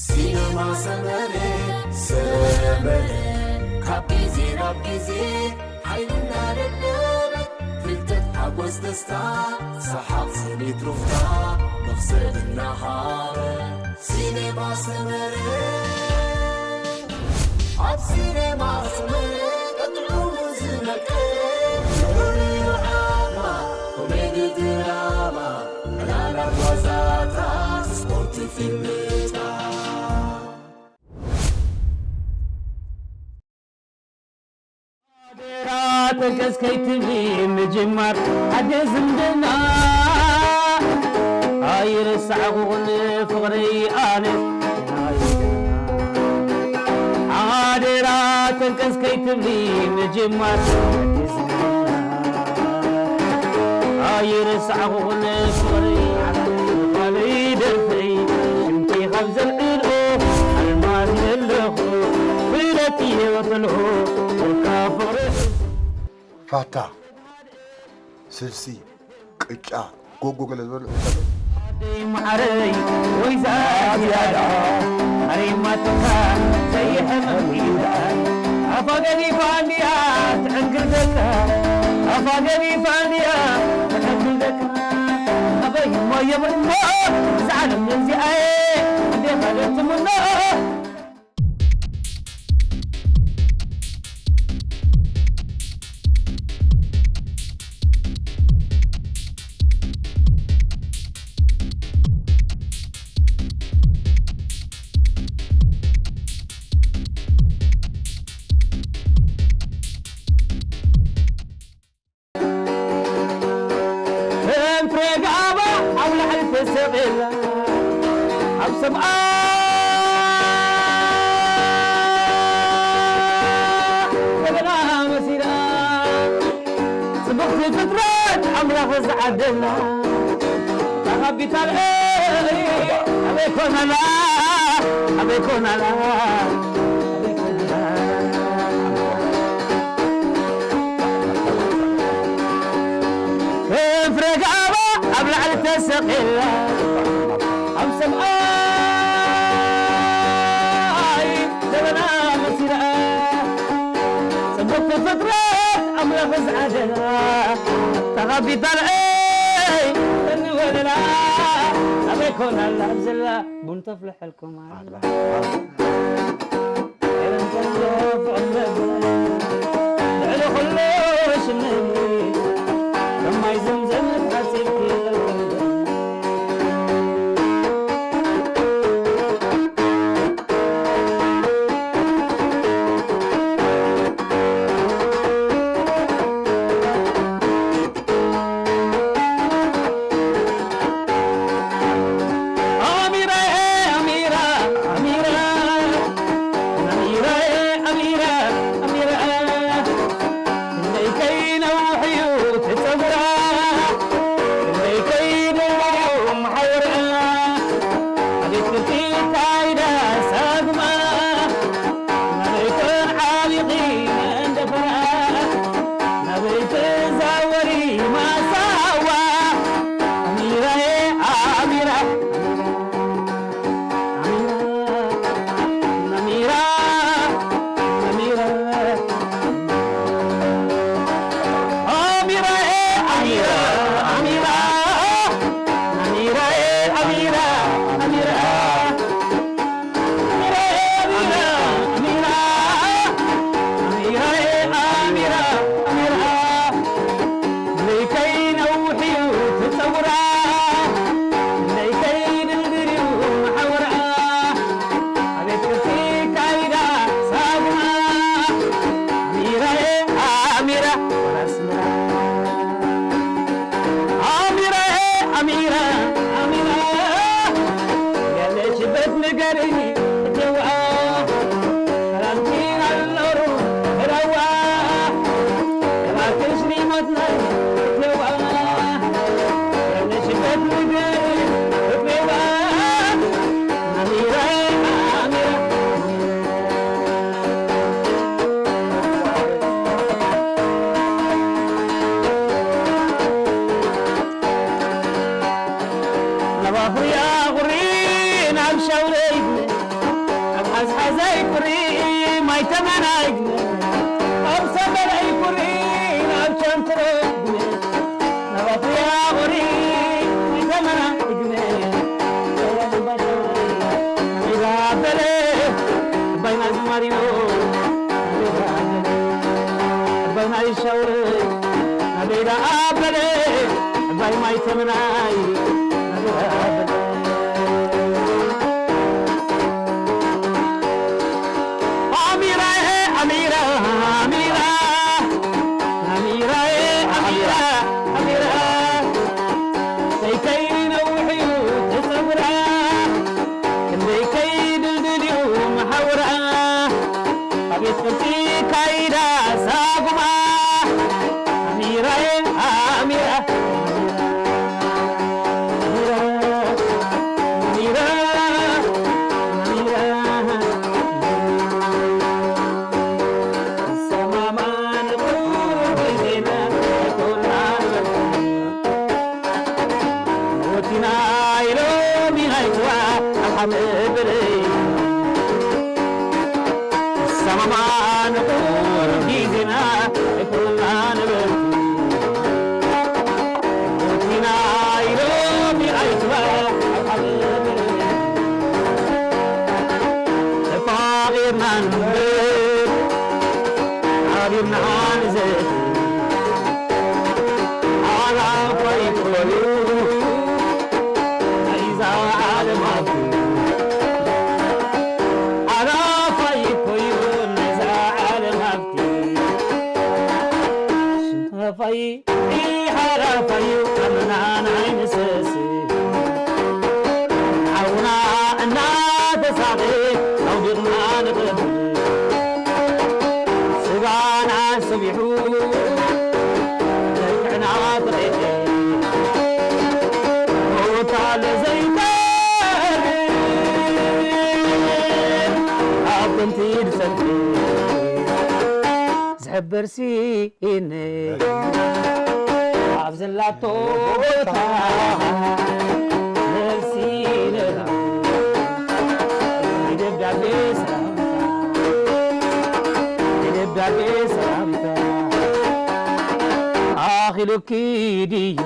ሲነማ ሰመረ፣ ሰመረ፣ ካብ ግዜ ናብ ግዜ ሓይልና ደለበ፣ ፍልጠት ሓጎስ ደስታ፣ ሰሓቕ ስኒት ሩፍታ፣ መኽሰብ እናሃበ፣ ሲነማ ሰመረ። ኣብ ሲነማ ሰመረ ጥዑሙ ዝመቀ፣ ፍቕሪ ዓማ፣ ኮሜዲ ድራማ፣ ዕላላት ዋዛታት፣ ስፖርት ፊልምታት። ኣደራ ተንቀስ ከይትብሊ ምጅማር ሓደ ዝምድና ኣይረሳዕኹን ፍቕረይ ኣነ ኣደራ ተንቀስ ከይትብሊ ምጅማር ሓደ ዝምድና ኣይረሳዕኹን ፍቕረይ ካልይ ደርፈይ ሽምኪ ካብ ዘልዕልኦ ኣልማዝ ዘለኹ ፍለጥ ህይወት ልሆ ወልካ ፍቕሪ ፋታ፣ ስልሲ፣ ቅጫ፣ ጎጎ ገለ ዝበሉ ኣደይ ማዓረይ ወይ ዛዚያዳ ኣሬማትካ ዘይሕመም ይዳን ኣፋ ገዲፋ እንዲያ ትዕንግርደካ ኣፋ ገዲፋ እንዲያ ትዕንግርደካ ኣበይ እሞ የብሎ እዛ ዓለም እዚኣየ እንዴ ካለትምኖ ከም ፍረ ጋባ ኣብ ላዕሊ ተሰቒላ ኣብ ሰብኣ ገበና መሲላ ጽብቕቲ ፍጥረት ኣምላኽ ዝዓደላ ካፒታል ኣበይ ኮናላ ኣበይ ኮናላ ፍረ ጋባ ኣብ ላዕሊ ተሰቒላ ኣብ ሰብኣይ ዘበና መሲላ ጽቡቕቲ ፍጥረት ኣምላኽ ዝዓደላ ተኻቢታ ንዓይ እንወለላ ኣበይ ኮናላ ኣብዘላ ቡን ተፍልሐልኩም ኣላ። ተመናይ ግመ ኣብ ሰመረ ይኩሪ ናብ ሸንትረ ግመ ናብ ኣፍያ ቁሪ ተመናይ ግመ ናበለ ባይና ዝማሪኖ ናበለ ባይና ይሻውረ ናበለ ኣበለ ባይ ማይ ተመናይ ናበለ ኣሚራዬ ኣሚራ ኣሚራ ኣሚራዬ ኣሚራ ኣሚራ ሰይተይ ነዊሕ እዩ ተጸጉራ ክንደይ ከይድልድል እዩ መሓውራ ኣቤት ቅርጺ ካይዳ ሳጉማ ኣሚራዬ ኣሚራ ተፋቒርና ንንበር ሓቢርና ንዘት ኣላፋይ ኮዩ ናይዛ ዓለም ሃብቲ ኣላፋይ ኮዩ ናይዛ ዓለም ሃብቲ ሽንታፋይ ሓላፋዩ ኣመናን ኣይንሰስ ሓውና እናተሳቐ ኣውዲቕና ንቐብር ስጋና ሰቢሑ መልክዕና ተቐይረ ሞት ኣሎ ዘይተርፍ ኣብ ጥንቲ ዝሰንፍ ዝሕብር ሲኢነ ኣብ ዘላቶ ቦታ ነፍሲነ ደብዳቤ ሰላምታ ደብዳቤ ሰላምታ ኣኺሉኪ ድዩ?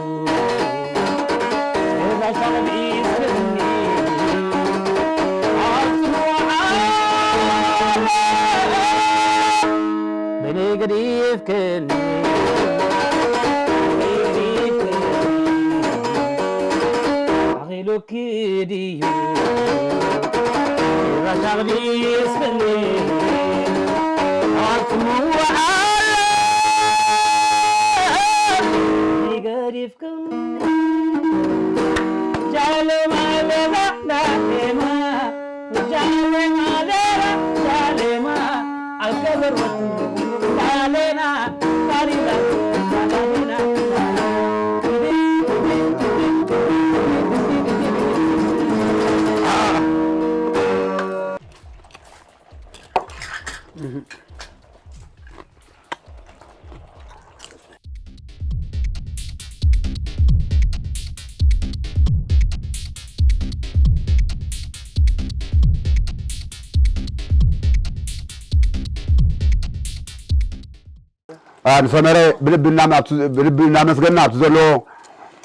ንሰመረ ብልቢ እናም ኣብቲ ብልቢ እናመስገና ኣብቲ ዘለዎ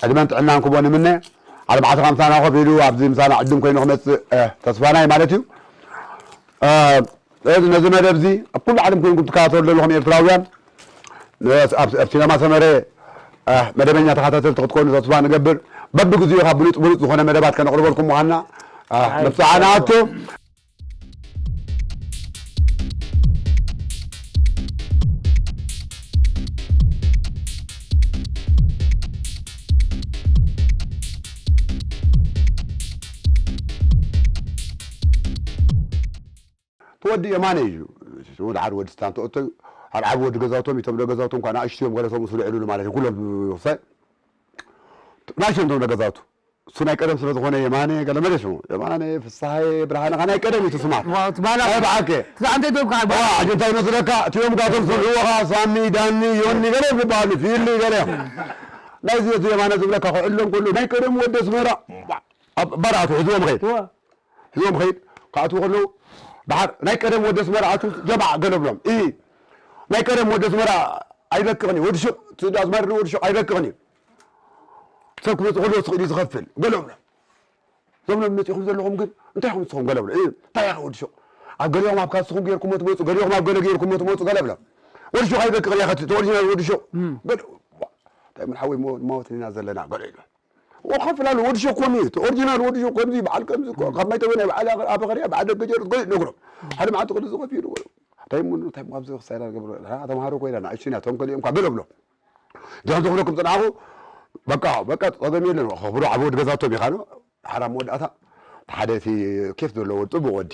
ዕድመን ጥዕናን ክቦ ንምነ ኣርባዕተ ከምሳና ኮፍ ኢሉ ኣብዚ ምሳና ዕድም ኮይኑ ክመፅእ ተስፋና እዩ ማለት እዩ። ስለዚ ነዚ መደብ እዚ ኣብ ኩሉ ዓለም ኮይንኩም ትከታተሉ ዘለኹም ኤርትራውያን ኣብ ሲነማ ሰመረ መደበኛ ተኸታተልቲ ክትኮኑ ተስፋ ንገብር። በብግዚኡ ካብ ብሉፅ ብሉፅ ዝኾነ መደባት ከነቕርበልኩም ምዃንና መብፅዓ ንኣቱ። ትወዲ የማነ እዩ ወዲ ሓር ወዲ ስታንተ ኦቶ ሓር ዓብ ወዲ ገዛውቶም እቶም ገዛውቶም እኳ ንኣሽቱ እዮም ገለቶም ምስ ልዕሉሉ ማለት እዩ ኩሎም ሳይ ናሽንቶም ገዛቱ እሱ ናይ ቀደም ስለ ዝኾነ የማነ ገለ መለ ሽሙ የማነ ፍስሃየ ብርሃነ ካ ናይ ቀደም እዩ ትስማት ባላ ናይ ብዓከ ትዛንተ ዶብ ካ ኣጀንታይ መስለካ እቲኦም ጋቶም ዝስምዕዎ ኸዓ ሳሚ ዳኒ ዮኒ ገለ ይበሃሉ ፊሊ ገለ ናይዚ እቲ የማነ ዝብለካ ክዕሎም ከሎ ናይ ቀደም ወዲ ኣስመራ ኣብ ባርኣቱ ሒዝዎም ኸይድ ሒዝዎም ኸይድ ክኣትዉ ከለዉ ደሓር ናይ ቀደም ወዲ ኣስመራ ኣቱ ጀማዓ ገለ ብሎም። እ፣ ናይ ቀደም ወዲ ኣስመራ ኣይበቅቕን እዩ። ወዲ ሹቕ፣ እቲ ኣዝማሪ ወዲ ሹቕ ኣይበቅቕን እዩ። ሰብ ክመጽእ ከሎ ስቕ ኢሉ እዩ ዝኸፍል። ገለ ብሎም። እዞም ሎም መጺኹም ዘለኹም ግን እንታይ ኢኹም ንስኹም ገለ ብሎም። እ፣ እንታይ ኢኻ ወዲ ሹቕ? ኣብ ገሊኦም ኣብ ካስኹም ጌርኩሞ ትመጹ፣ ገሊኦም ኣብ ገለ ጌርኩሞ ትመጹ ገለ ብሎም። ወዲ ሹቕ ኣይበቅቕን እየ ከቲ፣ እቲ ኦሪጂናል ወዲ ሹቕ። እም። ገለ፣ ዋ፣ እንታይ ምን ሓወይ ሞ-፣ ማወት ኢና ዘለና ገለ ኢሉ። ወኸፍል ኣሎ፣ ወዲ ሹቕ ከምኡ እዩ። እቲ ኦሪጂናል ወዲ ሹቕ ከምዚ፣ በዓል ከምዚ እኮ፣ ካብ ማይ ተበናይ በዓል ኣበ-፣ ኣበኸርያ፣ በዓል ደገ ጀርስ ገለ ይነግሮም። ሓደ መዓልቲ ክልተ ዝኸፍ ኢሉ ገለ። እንታይ ምን፣ እንታይ ምን ኣብዚ ክሳይራ ገብረ፣ ንሕና ተምሃሮ ኮይና፣ ንኣሽቱ ኢና፣ እቶም ከሊኦም እኳ ገለ ብሎም። እዚኦም ዝኽብረኩም ጽንዓኹ፣ በቃ፣ በቃ፣ ጸገም የለን። ክብሩ ዓቢ ወዲ ገዛቶም ኢኻ ነው። ሓራ መወዳእታ፣ ሓደ እቲ ኬፍ ዘለዎ ጽቡቕ ወዲ።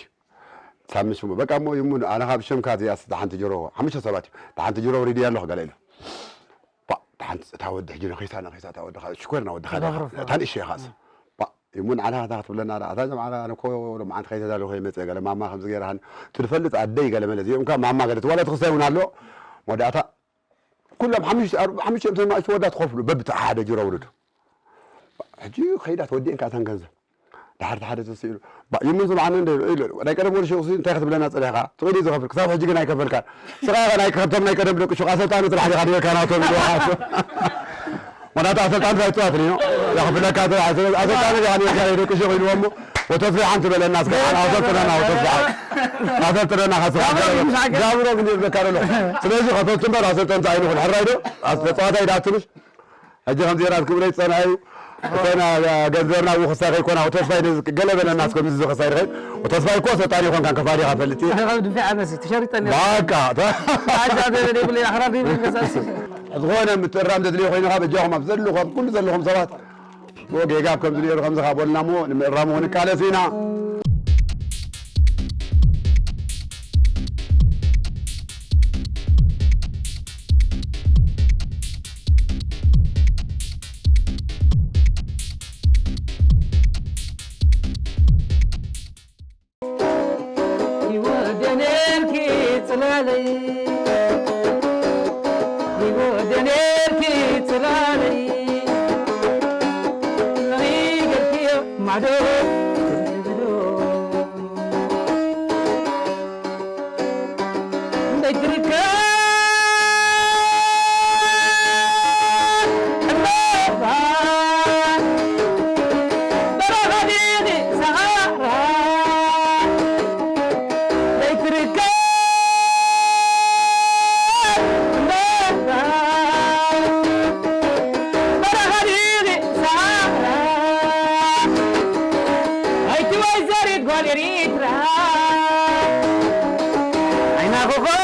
ሳሚ ሽሙ፣ በቃ እሞ ይሙን፣ ኣነ ካብ ሸምካ እዚኣስ፣ እታ ሓንቲ ጅሮ፣ ሓሙሽተ ሰባት እዩ። እታ ሓንቲ ጅሮ ኣውሪድያ ኣለኹ፣ ገለ ኢሉ። ባ፣ እታ ሓንቲ፣ እታ ወዲ ሕጂ ነኺሳ፣ ነኺሳ፣ እታ ወዲ፣ ሽኮር ና ወዲ፣ ካልእ፣ ይገብሮ እታ ንእሽቶ ኢኻስ። ባ፣ ይሙን፣ ዓላ፣ እታ ክትብለና፣ ኣታ ጀምዓላ፣ ኣነ እኮ ሎማዓንቲ ከይተዳለኹ እየ መጽእ፣ ገለ ማማ ከምዚ ገይራሃኒ፣ ትፈልጥ ኣደይ፣ ገለ መለ፣ እዚኦም ከ ማማ፣ ገለ፣ እቲ ዋላ እቲ ክስታይ እውን ኣሎ። መወዳእታ፣ ኩሎም ሓሙሽተ፣ ኣር-፣ ሓሙሽተ እዮም፣ እቶም ንኣሽቱ ወዳት ክኸፍሉ፣ በብቲ ሓደ ጅሮ ውርዱ። ሕጂ ከይዳ ተወዲአን ከኣ እተን ገንዘብ። ድሓር እቲ ሓደ ተስኢሉ፣ "ባ፣ ይሙን ስምዓኒ እንደ" ኢሉ፣ "ናይ ቀደም ወዲ ሹቕ ሲ እንታይ ክትብለና ጸኒሕካ? ትቕዲ ዝኸፍል፣ ክሳብ ሕጂ ግን ኣይከፈልካን። ስኻ ኢኻ ናይ፣ ካብቶም ናይ ቀደም ደቂ ሹቕ ኣሰልጣኒ ጥራሕ ዲኻ ነርካ ናቶም?" ኢልዎ። ወላ እታ ኣሰልጣኒት ኣይትዋትኒ እዮ። ዘኽፍለካ ጥራሕ ኣሰልጣኒ ዲኻ ነርካ ናይ ደቂ ሹቕ ኢልዎ እሞ፣ ወተስፋይ ሓንቲ በለና እስከ፣ ኣሰልጥነና ወተስፋይ። ኣሰልጥነና ካስኻ። ጃብሮ ግን ይብለካ ዘሎ። ስለዚ ከተቱ እምበር ኣሰልጠንቲ ኣይንኹን። ሕራይ ዶ? ኣስ-፣ ተጻዋታይ ደኣ ትንሽ። ሕጂ ከምዚ ራት ክብለይ ዝጸንሐ እዩ። እተን ገንዘብና ውኽሳይ ከይኮና፣ ወተስፋይ ነዚ ገለ በለና እስከ፣ ከምዚ ዝኽሳይ ንኽእል። ወተስፋይ እኮ ኣሰልጣኒ ይኾንካን ከፋሊ ኢኻ ፈልጥ። ኣነ ካብ ድፊዕ ኣነሲ ተሸሪጠኒ። ባቃ። ኣዛ ደለ ደብለ ኣኽራር ደብለ ገዛሲ። ዝኾነ ምትእራም ዘድልዮ ኮይኑ፣ ካብ እጃኹም ኣብ ዘለኹም፣ ኣብ ኩሉ ዘለኹም ሰባት፣ ብኡ ጌጋ ኣብ ከምዚ ነይሩ፣ ከምዚ ካብ በልና እሞ፣ ንምእራሙ ክንቃለስ ኢና። ይወደኔልኪ ጽላለይ፣ ይወደኔልኪ ጽላለይ፣ ንኺገርክዮ ማዕዶ ትብሎ። ኣይትወይ ዘሪት ጓል ኤሪትራ፣ ዓይና ኮኾብ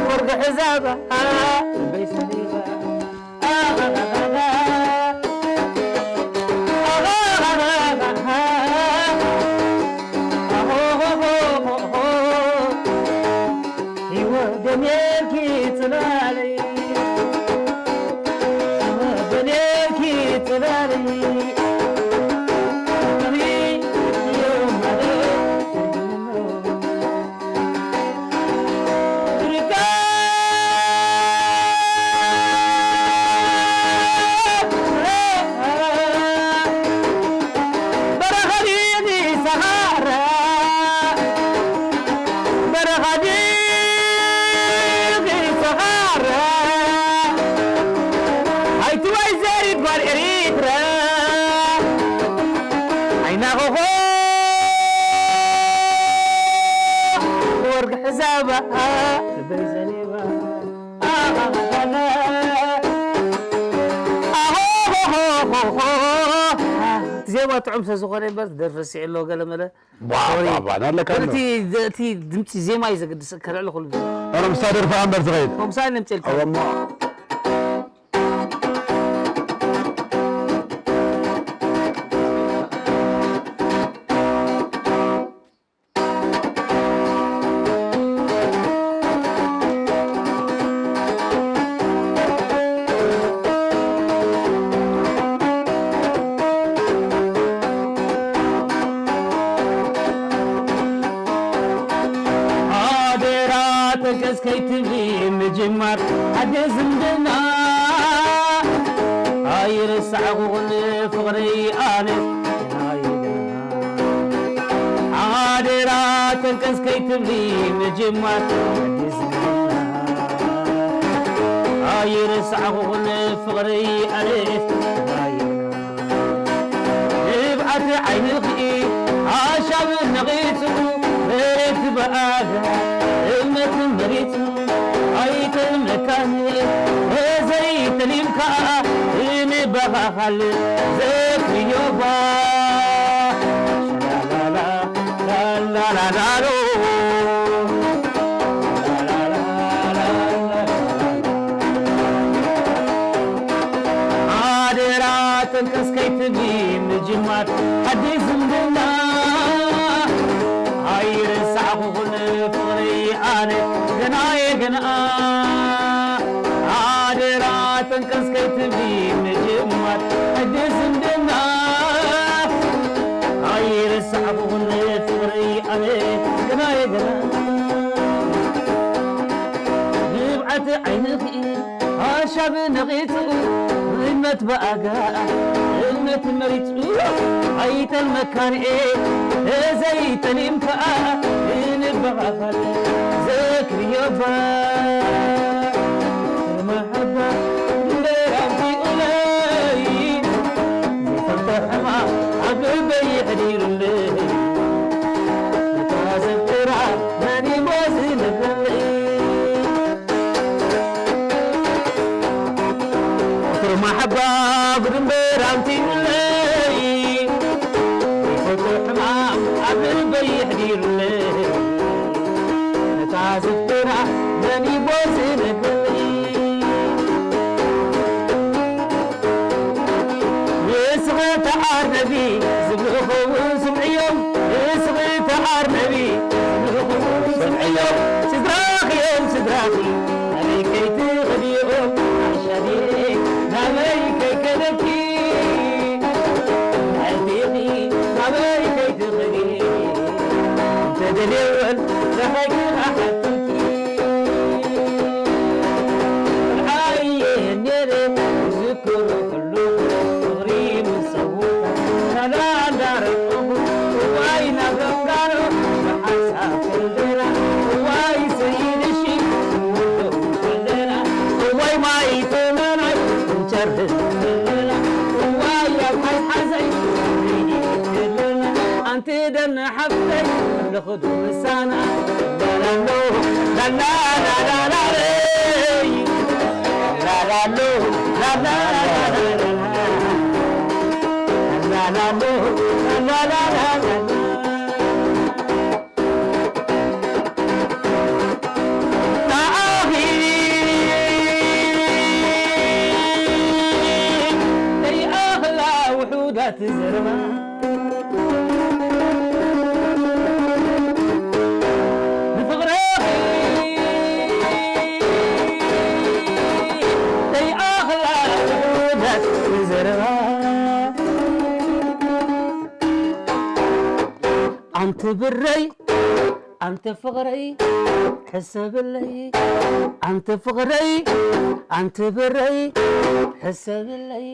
ወርቂ ሕዛባ፣ ልበይ ሰሊባ። ህይወት ደሜርኪ ጽላለይ፣ ህይወት ደሜርኪ ጽላለይ። ኣይትወይ ዘሪት ጓል ኤሪትራ፣ ዓይና ኮኾብ ወርቂ ሕዛባ፣ ልበይ ዘሊባ። ኣሃሃሃ። ኣሆሆሆሆ። እቲ ዜማ ጥዑም ስለ ዝኾነ እምበር፣ ደርፊ ረሲዑ ኣሎ ገለ መለ። ባ፣ ሶሪ። ባ፣ ባ፣ ናለካ ግን ኣሎ። እቲ፣ እቲ ድምፂ ዜማ እዩ ዘገድስ፣ ከልዕሎ ኩሉ ግዜ። ኣረ፣ ምስታ ደርፊ እምበር ትኸይድ። ከምኡ ምሳሌ ነምፅልካ። ኣረ፣ እሞ። ኣደራ ጠንቀስ ከይትብሊ ምጅማር ሓደ ዝምድና ኣይረሳዕኹን ፍቕረይ ኣነ ናይና። ቀስ ከይትብሊ ምጅማር ኣዲስ ዘመንና። ኣይረሳዕኹን ፍቕረይ ኣሌት ተባሂልና። ንብዓት ዓይንኺ ሓሻብ ነቒጹ፣ መሬት ብኣጋ እምነት መሪጹ። ኣይተልመካኒ ተዘይተሊምካ፣ ክንበኻኻል ዘክርዮባ። ሻላላላ፣ ላላላላሎ። ኣደራ ተንቀስ ከይትብሊ ምጅማር ሓድሽ ዝምድና። ኣይረሳዕኹን ፍቕረይ ኣነ ገናየ ገና። ኣደራ ተንቀስ ከይትብሊ ምጅማር ሓድሽ ዝምድና። ኣይረሳዕኹን ፍቕረይ ኣነ ገናየ ገና። ንብዓት ዓይንኺ ሓሻብ ነቒጹ፣ እምነት ብኣጋ እምነት መሪጹ። ኣይተልመካንኤ ተዘይተሊምካ፣ ክንበኻኻል ዘክርዮባ። መሓባ ድንበይ ኣምጺኡለይ፣ ዘይፈልጦ ሕማቕ ኣብ ልበይ የሕዲሩለይ። ነታ ዘፍቅራ መን እሞ ዝነግረለይ? ቁጽሪ መሓባ ብድንበር ኣምጺኡለይ፣ ዘይፈልጦ ሕማም ኣብ ልበይ የሕዲሩለይ። ነታ ዘፍቅራ መን እሞ ዝነግረለይ? ንስኺ ተኣርነቢ ዝብልኹ ስምዕዮም፣ ንስኺ ተኣርነቢ ዝብልኹ ስምዕዮም። ስድራኺ እዮም ስድራኺ፣ ናበይ ከይትኸዲ እዮም ኣሻድየ፣ ናበይ ከይከደኪ፣ ናይቲኺ ናበይ ከይትኸዲ፣ እንተደልየወን ንዓኺ ክሓተኪ። ቆልዓ እየ ነይረ ዝክሮ ኩሉ ፍቕሪ ምስ ሰውታ፣ ሳላ እንዳረቀኹ እዋይ ናብ ረምዳኖ ብሓሳብ ፍንጀራ፣ እዋይ ሰይድሺ እምወደው ፍንጀራ፣ እዋይ ማይ ተመናይ እንቸርህ ፍንጀራ፣ እዋይ ኣብ ሓዝሓዘይ ፍንጀራ፣ ኣንቲ ደን ሓፍተይ ኣለኹ ዶ ምሳና። ላላሎ፣ ላላላላላለይ፣ ላላሎ፣ ላላላላላላ፣ ላላሎ፣ ላላላላላላ። ንዓኺ ዘይኣኽላ ውሑዳት ዘረባ፣ ንፍቕርኺ ዘይኣኽላ ውሑዳት ዘረባ። ኣንቲ ብረይ፣ ኣንቲ ፍቕረይ፣ ሕሰብለይ። ኣንቲ ፍቕረይ፣ ኣንቲ ብረይ፣ ሕሰብለይ።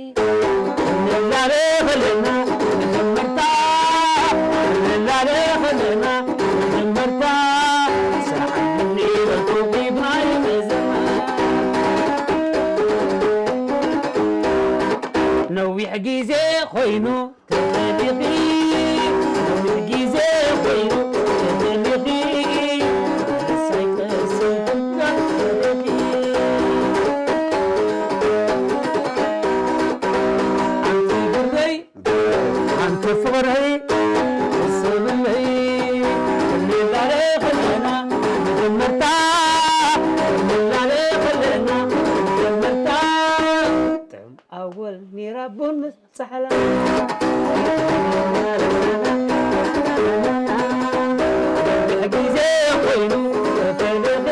ንላለ ከለና መጀመርታ፣ ንላለ ከለና መጀመርታ፣ ስራሕ እንዲበልኩ ሂብናይ መዘና። ነዊሕ ግዜ ኮይኑ ተፈሊኺ፣ ነዊሕ ግዜ ኮይኑ ተፈሊኺ፣ ቀሰይ ቀሰይ ትካል ተፈሊኺ። ኣንቲ ብረይ፣ ኣንቲ ፍቕረይ፣ ሕሰብለይ፣ ክንላለ ከለና መጀመርታ፣ ክንላለ ከለና መጀመርታ፣ ጥዑም ኣወል ኔራ ቡን ምስ ጻሕላ። ነዊሕ ግዜ ኮይኑ ተፈለኺ፣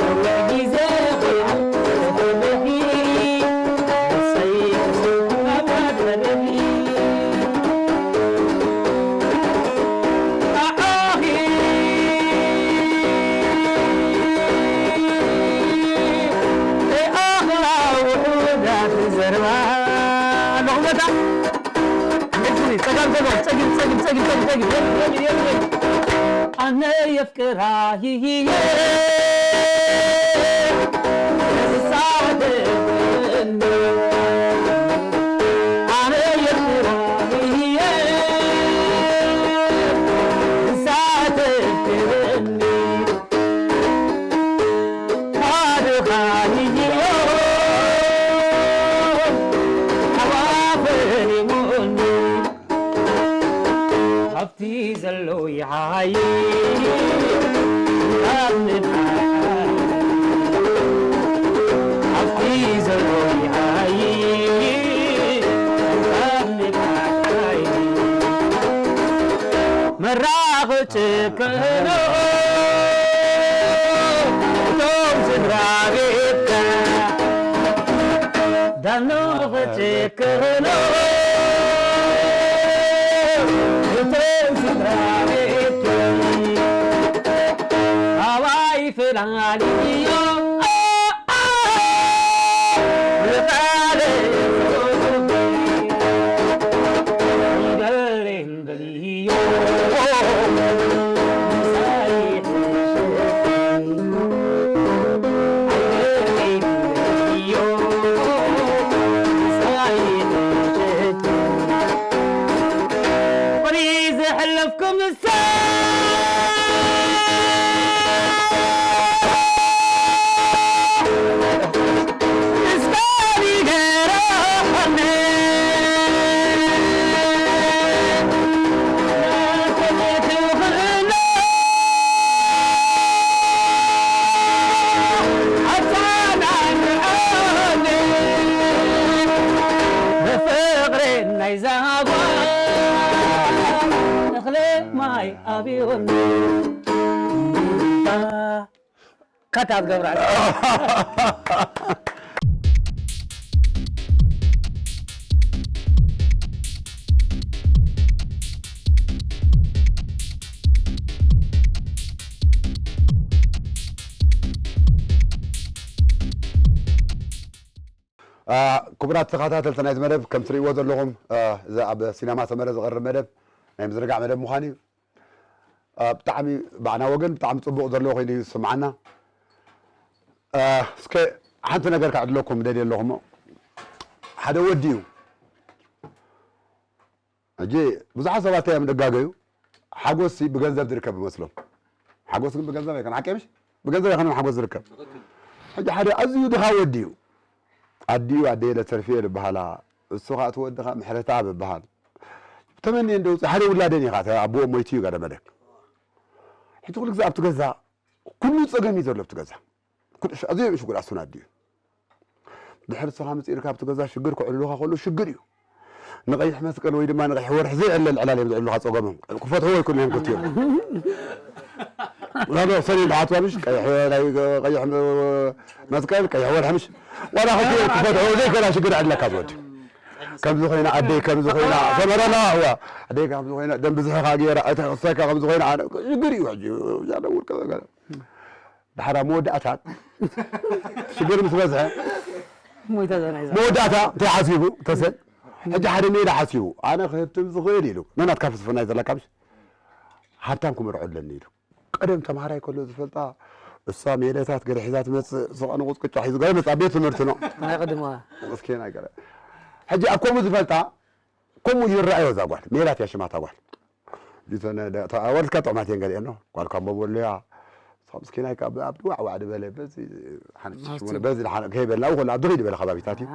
ነዊሕ ግዜ ኮይኑ ተፈለኺ፣ እሰይ፣ እሰይ፣ ኣባድረኒ። ኣኣኺ ዘይኣኽላ ውሑዳት ዘረባ ኣለኹ ቦታ። ጸጋም፣ ጸጋም፣ ጸጊም፣ ጸጊም፣ ጸጊም፣ ጸጊም፣ ጸጊም፣ የብል፣ የብል፣ የብል፣ የብል። ኣነ የፍቅራ ሂሂየ ንሳ ተፍቅረኒ። ኣነ የፍቅራ ሂሂየ ንሳ ተፍቅረኒ። ካድኻ ሂሂዮ ሓዋ ፈሊሙኒ። ኣብቲ ዘሎ ይሃይ ካብ ንፋስ። ኣብቲ ዘሎ ይሃይ ካብ ንፋስ። መራኽ ጭክኖ እቶም ስድራ ቤትካ ዳኖ ኽጭክኖ እቶም ስድራ ቤትካ ኣባይ ፈላልዮ። ዘሕለፍኩም ብፍቕሪ ናይ ዛጓ እኽሊ ማይ ኣብዮኒ። ካታ ትገብራ። ክቡራት ተኸታተልቲ ናይዚ መደብ፣ ከም ትርእይዎ ዘለኹም፣ እዚ ኣብ ሲነማ ሰመረ ዝቐርብ መደብ ናይ ምዝንጋዕ መደብ ምዃኑ እዩ። ብጣዕሚ ብዓና ወገን ብጣዕሚ ጽቡቕ ዘሎ ኮይኑ እዩ ዝስምዓና። እስከ ሓንቲ ነገር ከዕድለኩም ደልየ ኣለኹ እሞ፣ ሓደ ወዲ እዩ። ሕጂ ብዙሓት ሰባት እዮም ደጋገዩ፣ ሓጎስሲ ብገንዘብ ዝርከብ ይመስሎም። ሓጎስ ግን ብገንዘብ ኣይኮነን፣ ሓቂ ምሽ? ብገንዘብ ኣይኮነን ሓጎስ ዝርከብ። ሕጂ ሓደ ኣዝዩ ድኻ ወዲ እዩ። ኣዲኡ ኣደየ ለተርፍየ ዝበሃላ፣ እሱ ኸኣ እቲ ወዲ ኸኣ ምሕረተኣብ ይበሃል። ተመንየ እንደ ውፅእ ሓደ ውላደን እዩ ኸኣ፣ ኣቦኦም ሞይቱ እዩ ገለ መለ። ሕጂ ኩሉ ግዜ ኣብቲ ገዛ ኩሉ ጸገም እዩ ዘሎ ኣብቲ ገዛ። ኩሉ ሽ-፣ ኣዝዩ ሽጉር ኣሱን ኣዲኡ። ድሕሪ ንስኻ መጺእካ ኣብቲ ገዛ ሽግር ክዕልሉኻ ከሎ ሽግር እዩ። ንቐይሕ መስቀል ወይ ድማ ንቐይሕ ወርሒ ዘይዕለል ዕላል እዮም ዝዕልሉኻ ጸገሞም። ክፈትሕዎ ኣይክእሉን እዮም ክልቲኦም። ላሎ ሰኒ ዝሓትዋ ምሽ ቀይሕ፣ ናይ ቀይሕ መስቀል፣ ቀይሕ ወርሒ ምሽ ዋላ ክልቲኦም ክፈትሕዎ ዘይክእላ ሽግር ዕለካ ዝወዲ። ከምዚ ኮይና ኣደይ ከምዚ ኮይና ሰመረና እዋ ኣደይ ከምዚ ኮይና ደም ብዝሕኻ ገይራ እተ ክሰካ ከምዚ ኮይና ኣነ ሽግር እዩ ሕጂ። ያለ ውልቀ ነገር። ድሓር ኣብ መወዳእታ ሽግር ምስ በዝሐ ሞይታ ዘናይዛ። መወዳእታ እንታይ ሓሲቡ ተሰ-፣ ሕጂ ሓደ ሜዳ ሓሲቡ ኣነ ክህብትም ዝኽእል ኢሉ ነናትካ ፍልስፍና እዩ ዘለካ ምሽ ሃብታም ክምርዖ ኣለኒ ኢሉ። ቀደም ተምሃራይ ከሎ ዝፈልጣ እሳ ሜለታት ገለ ሒዛ ትመጽእ፣ ስቕ ንቑጽ ቅጫ ሒዙ ገለ መጽእ ኣብ ቤት ትምህርቲ ነው። ናይ ቅድማ። መስኪና ገለ። ሕጂ ኣብ ከምኡ ዝፈልጣ ከምኡ ይረኣዮ እዛ ጓል። ሜላት እያ ሽማ እታ ጓል። እተን ደ-፣ እታ ኣዋልድካ ጥዑማት እየን ገሊአን ነው። ጓል ካምቦ በሎያ። እሳ ምስኪናይ ካብ ኣብ ዋዕ ዋዕ ዝበለ በዚ ሓንቲ ሽሙነ በዚ ሓንቲ ከይበልና ኣብኡ ከሎ ኣብ ድኺ ዝበለ ከባቢታት እዩ።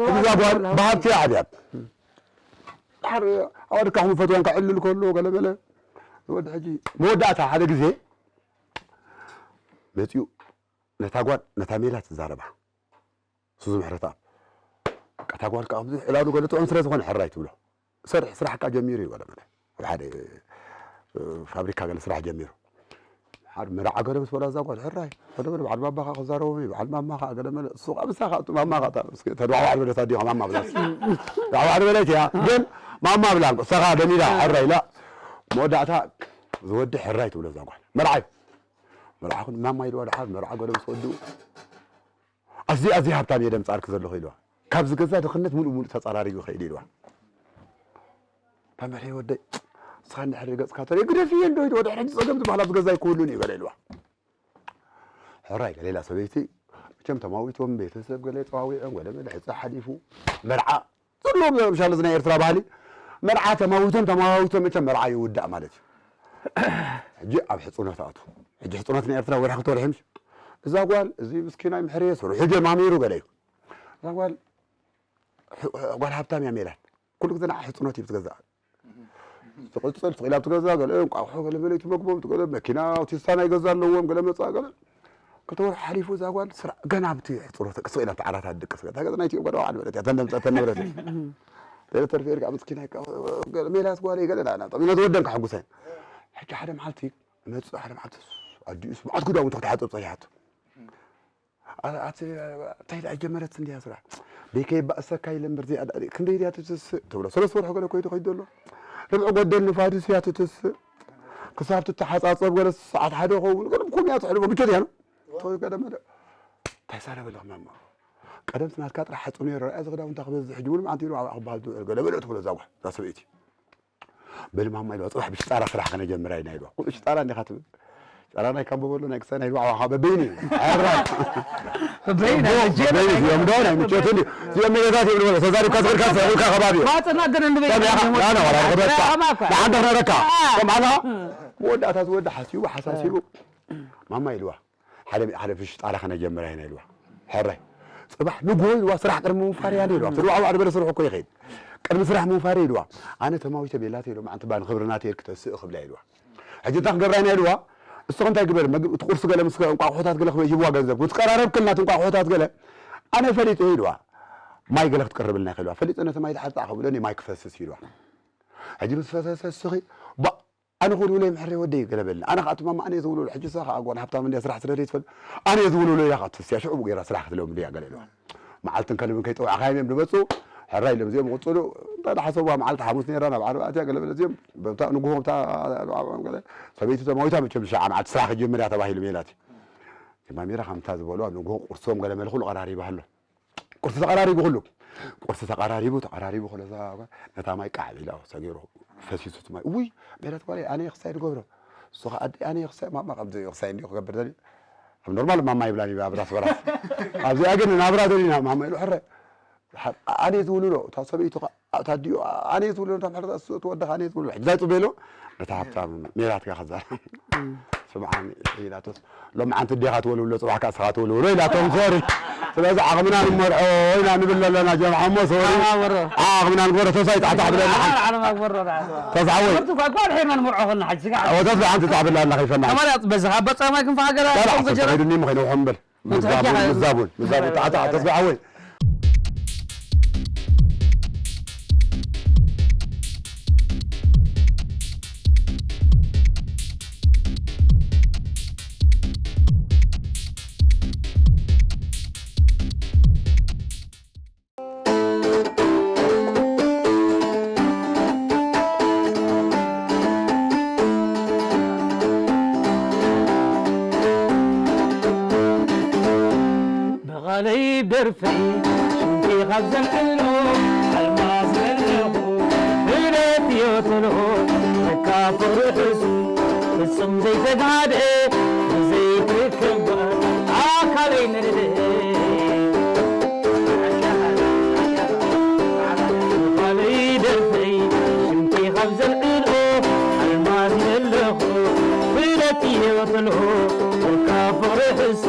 ሕጂ እዛ ጓል ብሃብቲ እያ ዓብያ። ድሓር ኣዋልድካ ክምፈትወን ከዕልል ከሎ ገለ መለ። ወዲ ሕጂ መወዳእታ ሓደ ግዜ መጺኡ ነታ ጓል ነታ ሜላት ትዛረባ። እሱ ዝምሕረታ። በቃ እታ ጓል ከዓ ከምዚ ዕላሉ ገለ ጥዑም ስለ ዝኾነ ሕራይ ትብሎ። ሰርሕ ስራሕካ ጀሚሩ እዩ ገለ መለ። ኣብ ሓደ፣ እ፣ ፋብሪካ ገለ ስራሕ ጀሚሩ። ሓደ መርዓ ገለ ምስ በላ እዛ ጓል ሕራይ። ገለ መለ በዓል ማማ ከዓ ክዛረቦም እዩ። በዓል ማማ ከዓ ገለ መለ። እሱ ከዓ ምሳኻ እቱ ማማ ከዓ እታ፣ እስኪ ተድዋዕዋዕ በለት ኣዲኻ ማማ ብላስ። ድዋዕዋዕ በለት እያ። ግን ማማ ብላ፣ እሳኻ ደሚዳ ሕራይ ኢላ። መወዳእታ ዝወዲ ሕራይ ትብሎ እዛ ጓል። መርዓይ። መርዓ ኩን ማማ ኢልዋ ደሓር መርዓ ገለ ምስ ወድኡ። ኣዝዩ፣ ኣዝዩ ሃብታም እየ ደምጻልኪ ዘለኹ ኢልዋ። ካብዚ ገዛ ድኽነት ሙሉእ ሙሉእ ተጸራሪጉ ይኸይድ ኢልዋ። ተመርሒ ወደይ፣ ንስኻ እንድሕር ገጽካ ተርኢ ግደፍዮ እንዶ፣ ወደ ሕጂ ጸገም ዝበሃል ኣብዚ ገዛ ኣይክህሉን እዩ ገለ ኢልዋ። ሕራይ ገለ ኢላ ሰበይቲ፣ መቸም ተማዊቶም ቤተሰብ ገለ ጸዋዊዖም ገለ መለ ሕጸ ሓሊፉ መርዓ ዘለዎም ምሻል እዚ ናይ ኤርትራ ባህሊ መርዓ ተማዊቶም ተማዊቶም መቸም መርዓ ይውዳእ ማለት እዩ። ሕጂ ኣብ ሕጽኖት ኣቱ። ሕጂ ሕጽኖት ናይ ኤርትራ ወርሒ ክልተ ወርሒ ምሽ እዛ ጓል እዚ ምስኪናይ ምሕርየ ስርሑ ጀማሚሩ ገለ እዩ። እዛ ጓል ጓል ሃብታም እያ ሜላት። ኩሉ ግዜ ንዓ ሕጽኖት እዩ ትገዛእ። ትቕጽል ትኽእል ኣብ ትገዛ ገለ እንቋቑሖ ገለ መለ ትመግቦም ትገለ መኪና ኣውቲስታ ናይ ገዛ ኣለዎም ገለ መጻ ገለ ክልተ ወርሒ ሓሊፉ እዛ ጓል ስራ ገና ኣብቲ ሕጽኖት ቅስ ኢላ ኣብቲ ዓራት ኣድቅስ ገለ ገዛ ናይቲ ገለ ዓድ በለት እያ ተንደምጸ ተንብረት ገለ ተርፊ ኤርካ ምስኪና ገለ ሜላት ጓል ገለ ና ና ጠሚነት ወደን ከሐጉሰን ሕጂ ሓደ መዓልቲ መጽእ ሓደ መዓልቲ ኣዲኡስ መዓት ክዳውንቲ ክትሓጽብ ጸኒሓቶ ኣቲ እንታይ ደኣ ጀመረት እንዲያ ስራሕ ቤከይ ባእሰካ ኢለ እምበር ዘይኣ ደኣ ክንደይ ድያ ትስስእ ትብሎ ሰለስተ ወርሒ ገለ ኮይዱ ከይዱ ኣሎ ርብዒ ጎደል ንፋድስ እያ ትትስእ ክሳብ ትተሓጻጸብ ገለ ሰዓት ሓደ ኸውን ገለ ብኩም እያ ትሕልፎ ምቾት እያ ነው ተወይ ገለ መለ እንታይ ሳረበለኽ ማማ ቀደምቲ ናትካ ጥራሕ ሓጹ ነይሩ ረኣያ ዝኽዳውንታ ክበዝሕ ሕጂ እውን መዓንቲ ኢሉ ኣብኣ ክበሃል ትውዕል ገለ በለ ትብሎ እዛ ጓል እዛ ሰበይቲ በል ማማ ኢልዋ፣ ጽባሕ ብሽጣራ ስራሕ ከነጀምራ ኢና ኢልዋ። ኩሉ ሽጣራ እንዲኻ ትብል። ሽጣራ ናይ ካምቦ በሎ፣ ናይ ክሳይ፣ ናይ ልዋዕ፣ ዋኻ በበይኑ እዩ። ሕራይ። በበይኑ፣ እሞ፣ ናይ ጀበና በበይኑ እዩ። እዮም ዶ፣ ናይ ምቾት እንዲ። እዚኦም ሜዳታት እዮም ንበሎ። ተዛሪብካ ዝኸድካ፣ ዝኸድካ ከባቢ እዩ። ማጽና ግን እንበይ ሰሚዕኻ? እዮም። ና፣ ና፣ ወላ፣ ወላ፣ ወላ፣ ከማኳ። ንሓንቲ ክነረካ። አ። ሰምዓኻ? እ። መወዳእታ ዝወዲ ሓሲቡ፣ ሓሳሲቡ። ማማ ኢልዋ። ሓደ ሓደ ፍሽ ጣላ ከነጀምር ኢና ኢልዋ። ሕራይ ጽባሕ ንግሆ ኢልዋ ስራሕ ቅድሚ ምንፋር እያ ኢልዋ። ትርዋዕ ዋዕ ዝበለ ስርሑ እኮ ይኸይድ። ቅድሚ ስራሕ ምንፋር ኢልዋ። ኣነ ተማዊተ ቤላት ኢሎም ኣንቲ ባን ክብርና ተይር ክተስእ ክብላ ኢልዋ። ሕጂ እንታይ ክገብራ ኢና ኢልዋ። እሱ እንታይ ግበር መግ- እቲ ቁርሲ ገለ ምስ እንቋቑሖታት ገለ ክበ- ሂብዋ ገንዘብ ክትቀራረብ ክልና እቲ እንቋቑሖታት ገለ ኣነ ፈሊጠ ኢልዋ። ማይ ገለ ክትቀርብልና ኢልዋ። ፈሊጠ ነቲ ማይ ተሓጣ ክብለኒ ማይ ክፈስስ ኢልዋ። ሕጂ ምስ ፈሰሰ እስኺ ባ ኣነ ክውልውሎ ምሕረይ ወደይ ገለ በልና ኣነ ከዓ ትማማ ኣነ ዝውልውሎ ሕጂ እሳ ከዓ ጓል ሃብታም እንድያ ስራሕ ስለ ዘይትፈል ኣነ ዝውልውሎ ኢላ ከዓ ትፍስያ ሽዑ ገይራ ስራሕ ክትለውም ድያ ገለ ኢልዋ መዓልትን ከልብን ከይጠዋዕካዮም እዮም ንመፁ ሕራ ኢሎም እዚኦም ቅፅሉ እንታይ ዝሓሰብዋ መዓልቲ ሓሙስ ነይራ ናብ ዓርቢ ኣትያ ገለ በለ እዚኦም በታ ንጉሆ ብታ ገለ ሰበይቲ ተማዊታ መቸም ሻዓ መዓልቲ ስራሕ ክጅምር እያ ተባሂሉ ሜላት እዩ ማሚራ ከምታ ዝበልዋ ንጉሆ ቁርሶም ገለ መልኩ ቀራሪባ ኣሎ ቁርሲ ተቐራሪቡ ኩሉ ቁርሲ ተቐራሪቡ ተቐራሪቡ ኩሉ እዛ ነታ ማይ ቃዕ ኢላ ሰጊሩ ፈሲሱ እቲ ማይ ውይ ሜላት ጓለይ ኣነ ክሳይ ዝገብሮ እሱ ከዓ ኣደ ኣነ ክሳይ ማማ ከምዚ ክሳይ እንዲ ክገብር ደልዩ ኣብ ኖርማል ማማ ይብላን ይብላ ብራስ በራስ ኣብዚኣ ግን ናብራ ደሊና ማማ ኢሉ ሕረ ኣነ ዝውልሎ እታ ሰበይቱ ኣታ ዲኡ ኣነ ዝውልሎ እታ ምሕረት እሱ እቲ ወድኻ ኣነ ዝውልሎ ሕጂ ዛይ ጽበሎ ነታ ሃብታም ሜላት ጋር ከዛር ስምዓኒ ኢላቶስ ሎም ዓንቲ ዲኻ ትወልውሎ ጽባሕ ካስኻ ትወልውሎ ኢላቶም ሶሪ ስለዚ ዓቕምና ንመርዖ ኢና ንብል ኣለና ጀምዓ እሞ ሶሪ ዓቕምና ንግበሮ ተሳይ ጣዕጣዕ ብለና ዓቕምና ንግበሮ ተሳሓወይ ወተስ ብዓንቲ ጣዕብላ ኣላ ከይፈና በዚ ካብ በጻማይ ክንፋ ሃገራ ጣዕጣዕ ተሳይዱኒ ምኸይነ ውሖም በል ምዛቡን ምዛቡን ምዛቡን ጣዕጣዕ ተስፋ ሓወይ ብቓለይ ደርፈይ ሽምቲ ካብ ዘልዕሎ ኣልማዝ ዘለኹ ብለት እዮ ተልሆ እካ ፍቕሪ ሕሱ ፍጹም ዘይተጋድአ ብዘይትርከብ ኣካለይ ነድደ ኣካለይ ደርፈይ ሽምቲ ካብ ዘልዕሎ ኣልማዝ ዘለኹ ብለት እዮ ተልሆ እካ ፍቕሪ ሕሱ